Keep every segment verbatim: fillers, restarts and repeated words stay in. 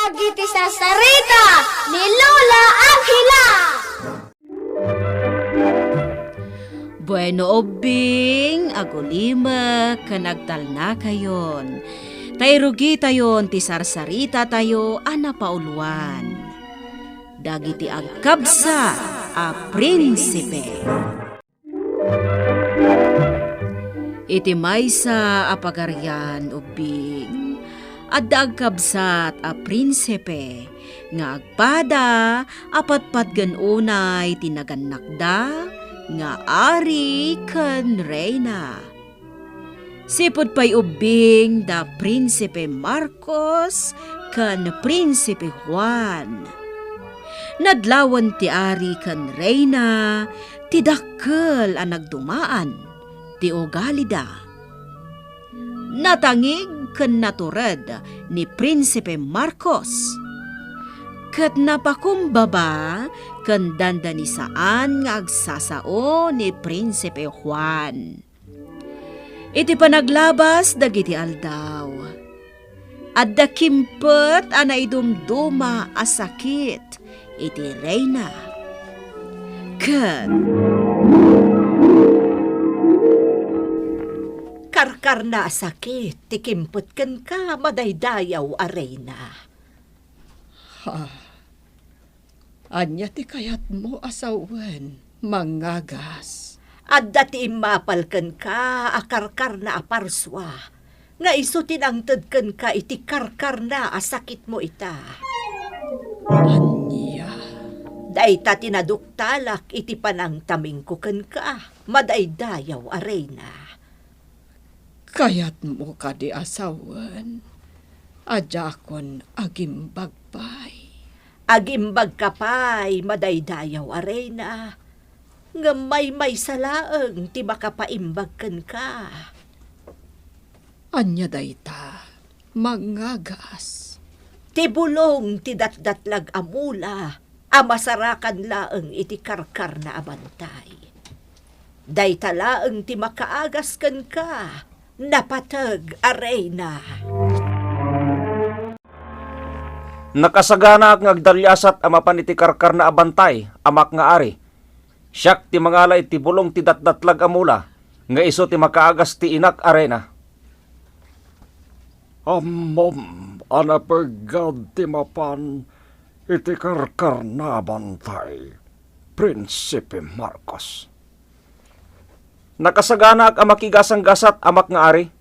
Dagiti sarsarita ni Lola Angela. Bueno, ubbing, agulimek ken agtalnakayon. Ta irugitayon ti sarsaritatayo a napauluan. Dagiti agkabsat a prinsipe. Iti maysa a pagarian, ubbing, adda agkabsat a prinsipe nga agpada a patpatgen unay ti nagannakda nga ari ken reyna. Sipud pay ubbing da Prinsipe Marcos ken Prinsipe Juan. Nadlawen ti ari ken reyna ti dakkel a nagdumaan ti ugalida. Natangig ken natured ni Prinsipe Marcos, ket napakumbaba ken dandanisaan nga agsasao ni Prinsipe Juan. Iti panaglabas dagiti aldaw, adda kimpet a naidumduma a sakit iti reyna. Ket karkarna a sakit ti kimpet kenka, madaydayaw a reyna. Ha? Ania ti kayatmo a sawen, mangagas? Adda ti immapal kenka a karkarna a parsua, nga isu ti nangted kenka iti karkarna a sakitmo ita. Ania? Dayta ti naduktalak iti panangtamingko kenka, madaydayaw a reyna. Kayatmo kadi a sawen a diakon agimbag pay? Agimbagka pay, madaydayaw a reyna, ngem maymaysa laeng ti makapaimbag kenka. Ania dayta, mangagas? Ti bulong ti datdatlag a mula a masarakan laeng iti karkarna a bantay. Dayta laeng ti makaagas kenka, napateg a reyna. Nakasaganaak nga agdaliasat a mapan iti karkarna a bantay, amak nga ari. Siak ti mangala iti bulong ti datdatlag a mula, nga isu ti makaagas ti inak a reyna. Ammom a napeggad ti mapan iti karkarna a bantay, Prinsipe Marcos. Nakasaganaak a makigasanggasat, amak nga ari,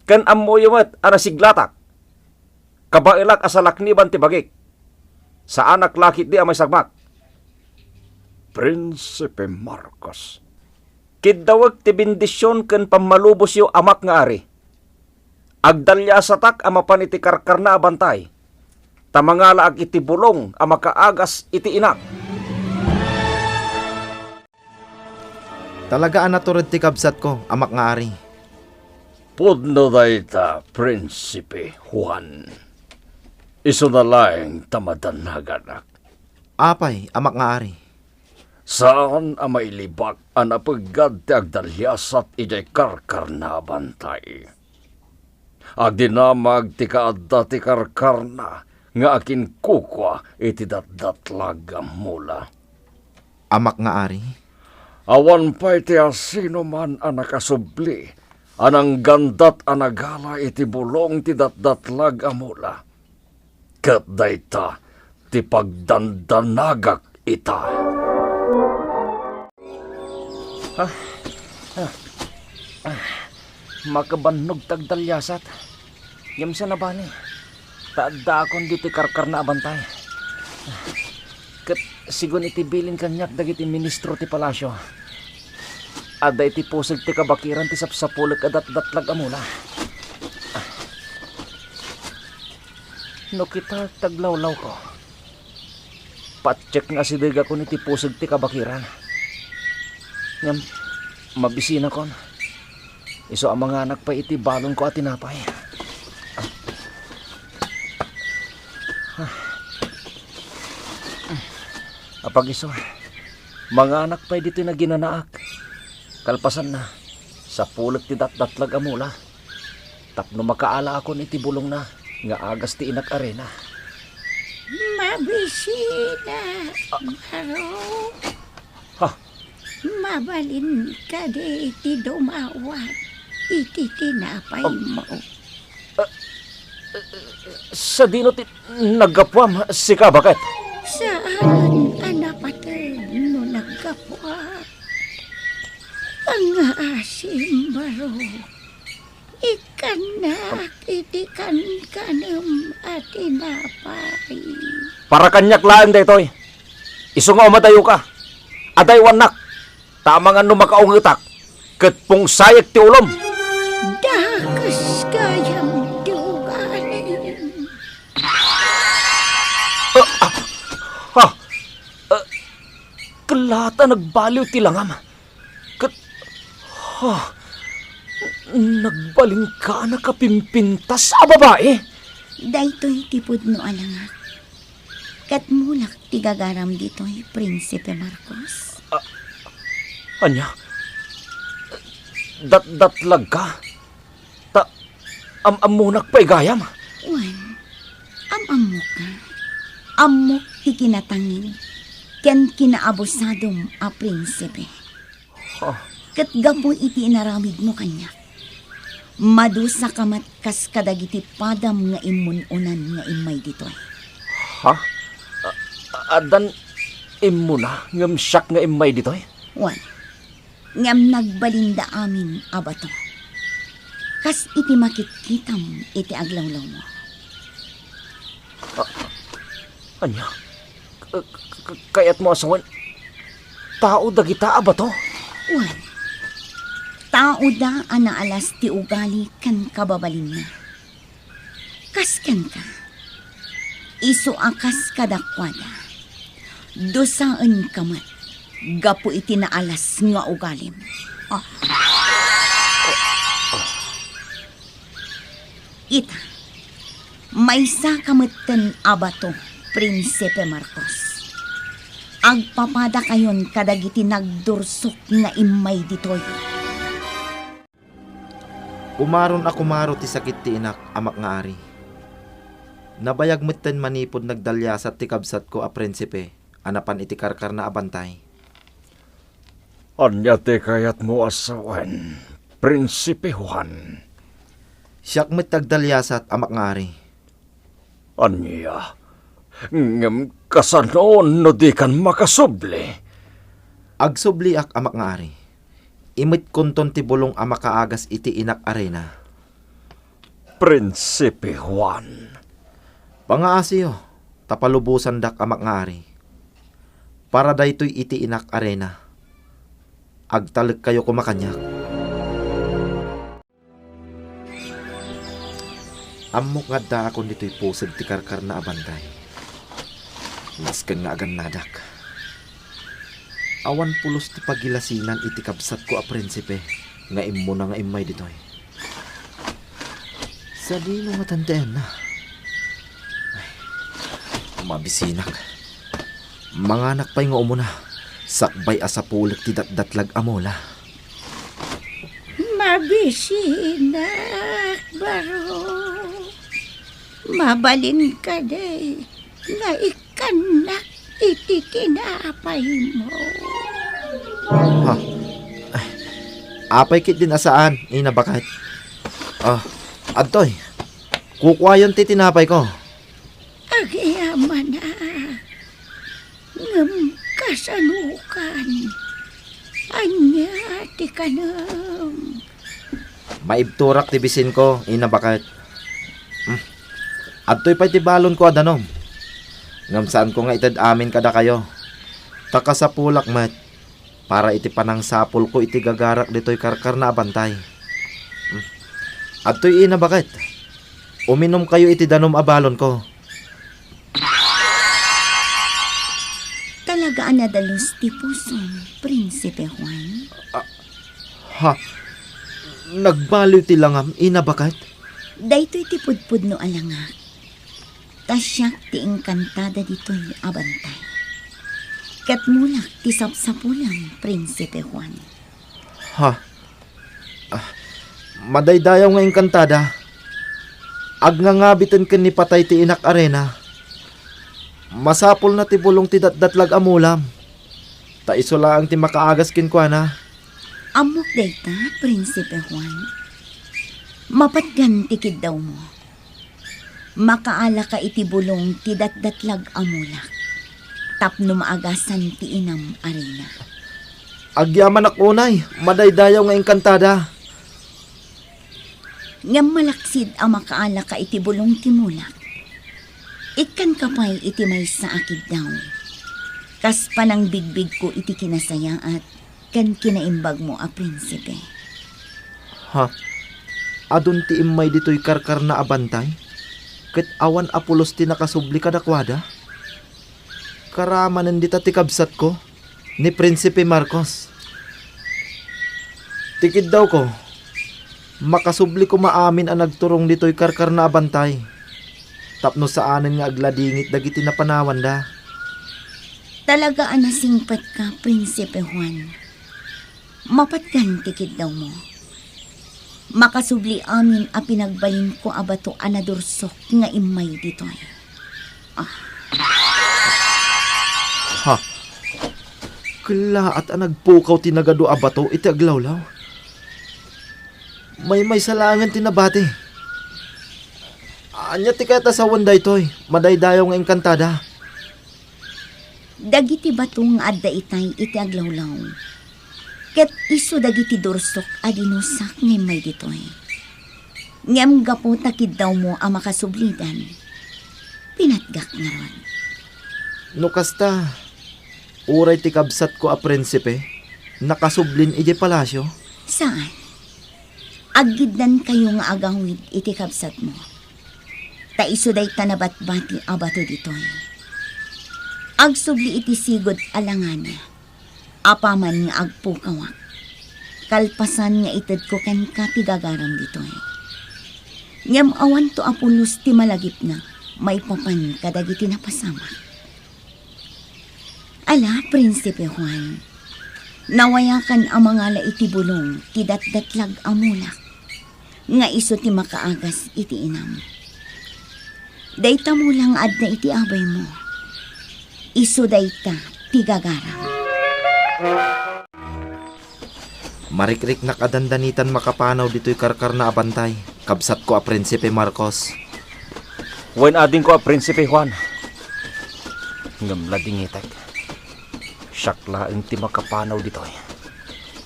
ken ammoyo met a nasiglatak. Kabaelak a salakniban ti bagik. Saanak la ketdi a maisagmak. Prinsipe Marcos. Kiddawek ti bendision ken pammalubosyo, amak nga ari. Agdaliasatak a mapan iti karkarna a bantay, ta mangalaak iti bulong a makaagas iti inak. Talaga a natured ti kabsatko, amak nga ari. Pudno dayta, Prinsipe Juan. Isuna laeng ta madanaganak. Apay, amak nga ari? Saan a mailibak a napeggad ti agdaliasat idiay karkarna a bantay. Agdinamag ti kaadda ti karkarna nga akinkukua iti datdatlag a mula. Amak nga ari? Awan pay ti asinoman a nakasubli a nanggandat a nagala iti bulong ti datdatlag a mula. Ket dayta ti pagdandanagak ita. Ah, ah, ah. Makibannog ti agdaliasat. Ngem saan a bale, ta addaakon ditoy karkarna a bantay. Ket sigun iti bilin kaniak dagiti ministro ti palasio, adda iti puseg ti kabakiran ti sapsapulek a datdatlag a mula. No kita ti aglawlawko, patiek nga asidegakon iti puseg ti kabakiran. Ngem mabisinakon. Isu a manganak pay iti balonko a tinapay. Apag-isu, manganak pay ditoy naginanaak. Kalpasanna, sapulek ti datdatlag a mula. Tapno makaalaakon iti bulongna nga agas ti inak a reyna. Mabisina, baro. Ha? Mabalin kadi ti dumawat iti tinapaymo? Sadino ti naggapuam, sika, baket? Saan a napated no naggapuak. Angngaasim, baro. Ikkannak iti kankanem a tinapay. Para kaniak laeng daytoy. Isu nga umadayoka. Adaywannak. Ta amangan no makaungetak, ket pungsayek ti ulom. Dakes gayam ti ugalim. Ah, ah, ah, ah, kella ta nagbaliw ti langam. Ket, ha, nagbalinkanak a pimpintas a babai. Daytoy ti pudno a langak. Ket mulak ti gagaram ditoy, Prinsipe Marcos. Ah, ania? Datdatlagka? Ta am-ammonak pay gayam? Wen, am-ammok nga. Ammok ti kinatangin ken kinaabusadom a prinsipe. Ha? Ket gapu iti inaramidmo kaniak, madusaka met kas kadagiti padam nga immun-unan nga immay ditoy. Ha? A-, a-, addan immuna ngem siak nga immay ditoy? Wen, ngem nagbalinda amin a bato, kas iti makitkitam iti aglawlawmo. A-, ania? K-, k-, k-, kayatmo a sawen, tao dagita a bato? Wen, taoda a naalas ti ugali ken kababalinna. Kas kenka, isu a kas kadakuada, dusaenka met gapu iti naalas nga ugalim. Ah. Ita, maysaka metten a bato, Prinsipe Marcos. Agpapadakayon kadagiti nagdursok nga immay ditoy. Kumaron a kumaro ti sakit ti inak, amak nga ari. Nabayag metten manipud nagdaliasat ti kabsatko a prinsipe a napan iti karkarna a bantay. Ania ti kayatmo a sawen, Prinsipe Juan? Siak met ti agdaliasat, amak nga ari. Ania? Ngem kasano no dikan makasubli? Agsubliak, amak nga ari. Imetkonton ti bulong a makaagas iti inak a reyna. Prinsipe Juan. Pangaasiyo, ta palubosandak, amak nga ari. Para daytoy iti inak a reyna. Agtalekkayo koma kaniak. Ammok nga addaakon ditoy puseg ti karkarna a bantay. Nasken nga agannadak. Awan pulos ti pagilasinan iti kabsatko a prinsipe nga immuna nga immay ditoy. Sadino ngatan ti ayanna? Ay, mabisinak. Manganak pay nga umuna, sakbay a sapulek ti datdatlag a mola. Mabisinak, baro. Mabalin kadi nga ikkannak iti tinapaymo? Ha? Ay, apay ketdin a saan, Ina Baket? Ah, adtoy. Kukuayon ti tinapayko. Agyamanak. Ngem kasanokan? Ania ti kanem? Maibturak ti bisinko, Ina Baket. Hmm. Adtoy pay ti balonko a danum. Ngem saanko nga ited amin kadakayo. Ta kasapulak met para iti panangsapulko iti gagarak ditoy karkarna a bantay. Hmm. Adtoy, Ina Baket. Uminumkayo iti danum a balonko. Talaga a nadalus ti pusom, Prinsipe Juan? Ah, ha? Nagbaliw ti langam, Ina Baket? Daytoy ti pudpudno a langak. Ta siak ti inkantada ditoy a bantay. Ket mulak ti sapsapulam, Prinsipe Juan. Ha? Ah, madaydayaw nga inkantada. Agnangabiten ken ni patay ti inak a reyna. Masapulna ti bulong ti datdatlag a mulam. Ta isu laeng ti makaagas kenkuana. Ammok dayta, Prinsipe Juan. Mapatgan ti kiddawmo. Makaalaka iti bulong ti datdatlag a mulak tapno maagasan ti inam a reyna. Agyamanak unay, madaydayaw nga engkantada. Ngem malaksid a makaalaka iti bulong ti mulak, ikkanka pay iti maysa a kiddaw, kas panangbigbigko iti kinasayaat ken kinaimbagmo a prinsipe. Ha? Adun ti immay ditoy karkarna a bantay? Ket awan a pulos ti nakasubli kadakuada? Karamanen dita ti kabsatko, ni Prinsipe Marcos. Ti kiddawko, makasubli koma amin a nagturong ditoy karkarna a bantay, tapno saanen nga agladingit dagiti napanawanda. Talaga a nasingpetka, Prinsipe Juan. Mapatgan ti kiddawmo. Makasubli amin a pinagbalinko a bato a nadursok nga immay ditoy. Ah. Ha? Kellaat a nagpukaw ti nagadu a bato iti aglawlaw. Maymaysa laengen ti nabati. Ania ti kayat a sawen daytoy? Madaydayaw nga engkantada. Dagiti bato nga adda itay iti aglawlaw, ket isu dagiti dursok a dinusak nga immay ditoy. Ngem gapu ta kiddawmo a makasublidan, pinatgak ngarud. No kasta, uray ti kabsatko a prinsipe, nakasublin idiay palasio? Saan? Aggiddankayo nga agawid iti kabsatmo. Ta isu dayta nabatbati a bato ditoy. Agsubli iti sigud a langana, apaman nga agpukawak, kalpasan nga itedko kenka ti gagaram ditoy. Ngem awanto a pulos ti malagipna maipapan kadagiti napasamak. Ala, Prinsipe Juan, nawayakan a mangala iti bulong ti datdatlag a mulak nga isu ti makaagas iti inam. Dayta mula nga adda iti abaymo, isu dayta ti gagaram. Marikriknak a dandanitan makapanaw ditoy karkarna a bantay, kabsatko a Prinsipe Marcos. Wen adingko a Prinsipe Juan. Ngem ladingitek. Siak laeng ti makapanaw ditoy.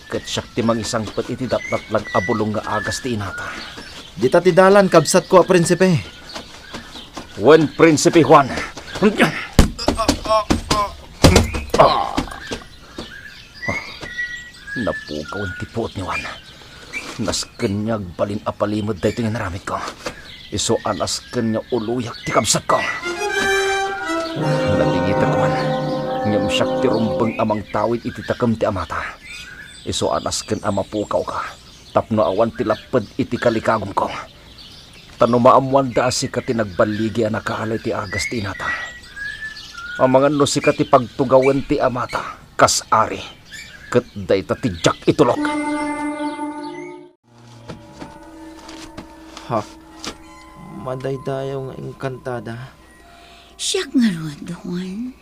Ket siak ti mangisangpet iti datdatlag a bulong nga agas ti inata. Dita ti dalan, kabsatko a prinsipe. Wen, Prinsipe Juan. Ah. Ah, napukawen ti puot ni Juan. Nasken nga agbalin a palimed daytoy nga inaramidko. Isu a nasken nga uloyak ti kabsatko. Nadingitek, Juan, ngem siak ti rumbeng a mangtawid iti takem ti amata. Isu a nasken a mapukawka tapno awan ti lapped iti kalikagumko. Ta no maammoanda a sika ti nagballigi a nakaala iti agas ti inata, amangan no sika ti pagtugawen ti amata kas ari, ket dayta ti diak itulok. Ha? Madaydayaw nga engkantada. Siak ngarud, Juan.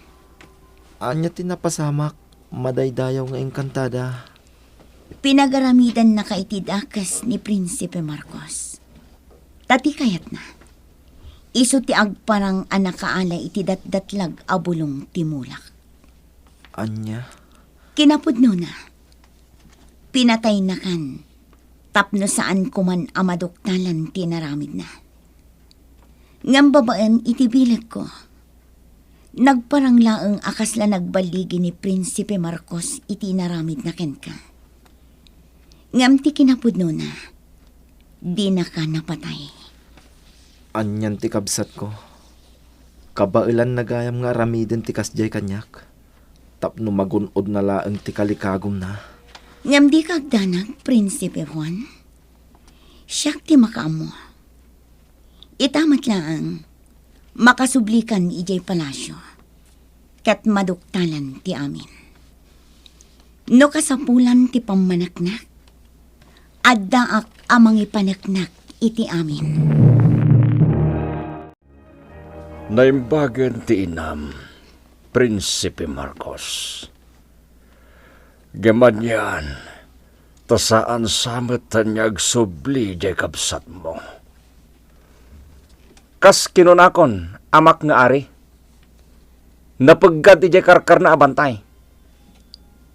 Ania ti napasamak? Madaydayaw nga engkantada. Pinagaramidanna ka iti dakes ni Prinsipe Marcos. Ta ti kayatna, isu ti agparang a nakaala iti datdatlag a bulong ti mulak. Ania? Kinapudnona, pinataynakan tapno saan koman a maduktalan ti inaramidna. Ngem babaen iti bilegko, nagparang laeng a kasla nagballigi ni Prinsipe Marcos iti inaramidna kenka. Ngem ti kinapudnona, dinaka napatay. Anian ti kabsatko? Kabaelanna gayam nga aramiden ti kasdiay kaniak, tapno magun-odna laeng ti kalikagumna. Ngem dika agdanag, Prinsipe Juan. Siak ti makaammo. Ita met laeng, makasublikan idiay palasio, ket maduktalan ti amin. No kasapulan ti pammaneknek, addaak a mangipaneknek iti amin. Naimbagen ti inam, Prinsipe Marcos. Ngem anian, ta saan sa metten nga agsubli diay kabsatmo. Kas kinunakon, amak nga ari, napeggad idiay karkarna a bantay.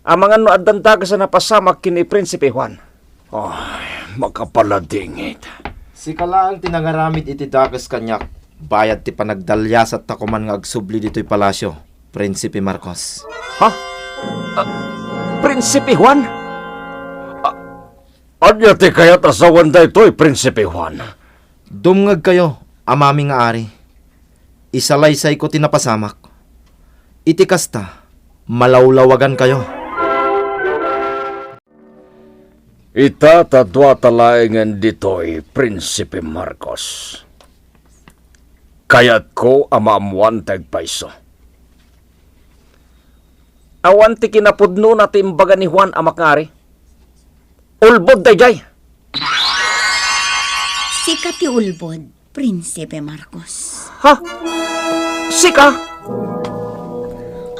Amangan no addan dakes a napasamak ken ni Prinsipe Juan. Ay, makapaladingit. Sika laeng ti nangaramid iti dakes kaniak, bayad ti panagdaliasatta koman nga agsubli ditoy palasio, Prinsipe Marcos. Ha? Ah, Prinsipe Juan? Ah, ania ti kayat a sawen daytoy, Prinsipe Juan? Dumngegkayo, amami nga ari. Isalaysayko ti napasamak. Iti kasta, malawlawagankayo. Ita ta duata laengen ditoy, Prinsipe Marcos. Kayatko a maammoan ti agpayso. Awan ti kinapudnona ti imbaga ni Juan a makngari. Ulbod daydiay! Sika ti ulbod, Prinsipe Marcos. Ha? Sika?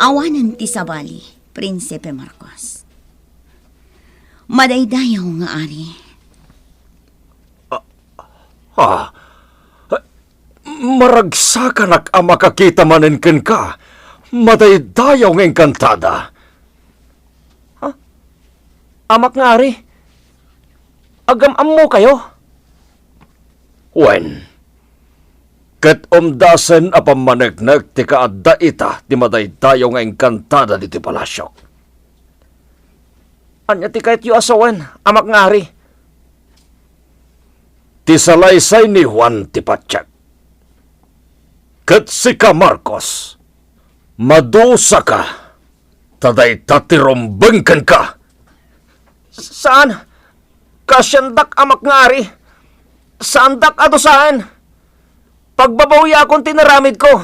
Awanen ti sabali, Prinsipe Marcos. Madaydayaw nga ari. Ah, maragsakanak a makakita manen kenka, madaydayaw nga engkantada. Ha? Amak nga ari, agam-ammokayo? Wen, ket umdasen a pammaneknek ti kaadda ita ti madaydayaw nga engkantada ditoy palasiok. Ania ti kayatyo a sawen, amak nga ari? Ti salaysay ni Juan ti patiek. Ket sika, Marcos, madusaka, ta dayta ti rumbeng kenka. Saan? Kaasiandak, amak nga ari. Saandak a dusaen. Pagbabawiakon ti inaramidko.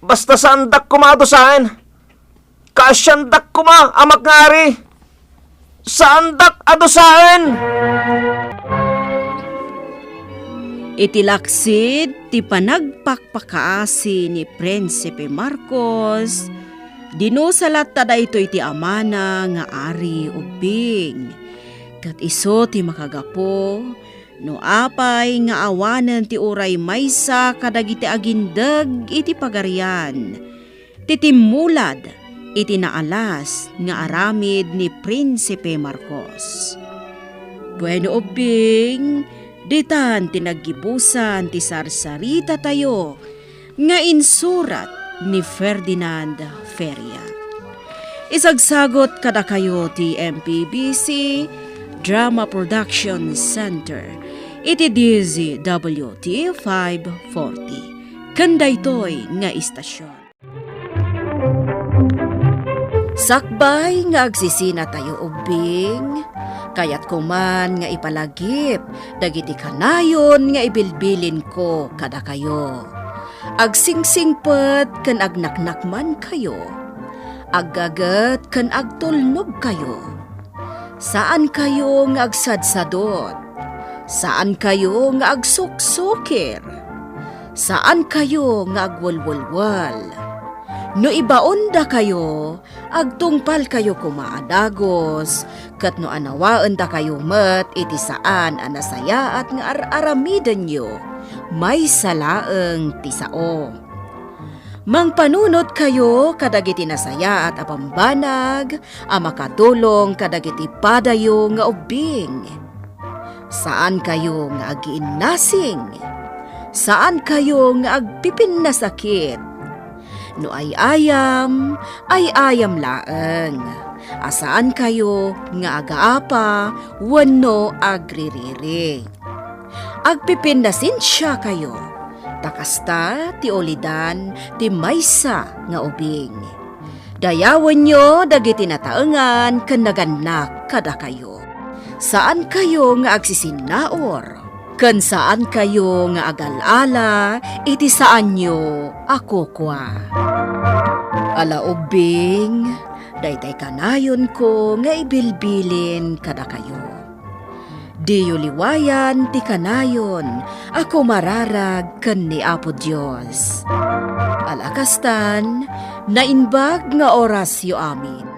Basta saandak koma a dusaen. Kaasiandak koma, amak nga ari. Saandak a dusaen. Iti laksid ti panagpakpakaasi ni Prinsipe Marcos, dinusa latta daytoy ti amana nga Ari Ubbing. Ket isu ti makagapu no apay nga awanen ti uray maysa kadagiti agindeg iti pagarian ti timmulad iti naalas nga aramid ni Prinsipe Marcos. Bueno, Ubbing, ditan ti naggibusan ti sarsaritatayo nga insurat ni Ferdinand Feria. Isagsagut kadakayo ti M P B C Drama Production Center iti D Z W T five forty. Ken daytoy nga istasion. Sakbay nga agsisinatayo, Ubbing, kayatko man nga ipalagip dagiti kanayon nga ibilbilinko kadakayo. Agsingsingpet ken agnaknakmankayo. Aggaget ken agtulnogkayo. Saankayo nga agsadsadot. Saankayo nga agsuksukir. Saankayo nga agwelwelwel. No ibaondakayo, agtungpalkayo koma a dagus, ket no anawaendakayo met iti saan a nasayaat nga ar-aramidenyo, maysa laeng ti sao. Mangpanunotkayo kadagiti nasayaat a bambanag a makatulong kadagiti padayo nga ubbing. Saankayo nga agiinnasing. Saankayo nga agpipinnasakit. No ay-ayam, ay-ayam laeng. A saankayo nga agaapa wenno agririri. Agpipinnasensiakayo, ta kasta ti ulidan ti maysa nga ubing. Dayawenyo dagiti nataengan ken nagannak kadakayo. Saankayo nga agsisinnaur, ken saankayo nga agal-ala iti saanyo a kukua. Ala ubbing, daytay kanayonko nga ibilbilin kadakayo. Diyo liwayan ti kanayon a kumararag ken ni Apo Dios. Ala kastan, naimbag nga orasyo amin.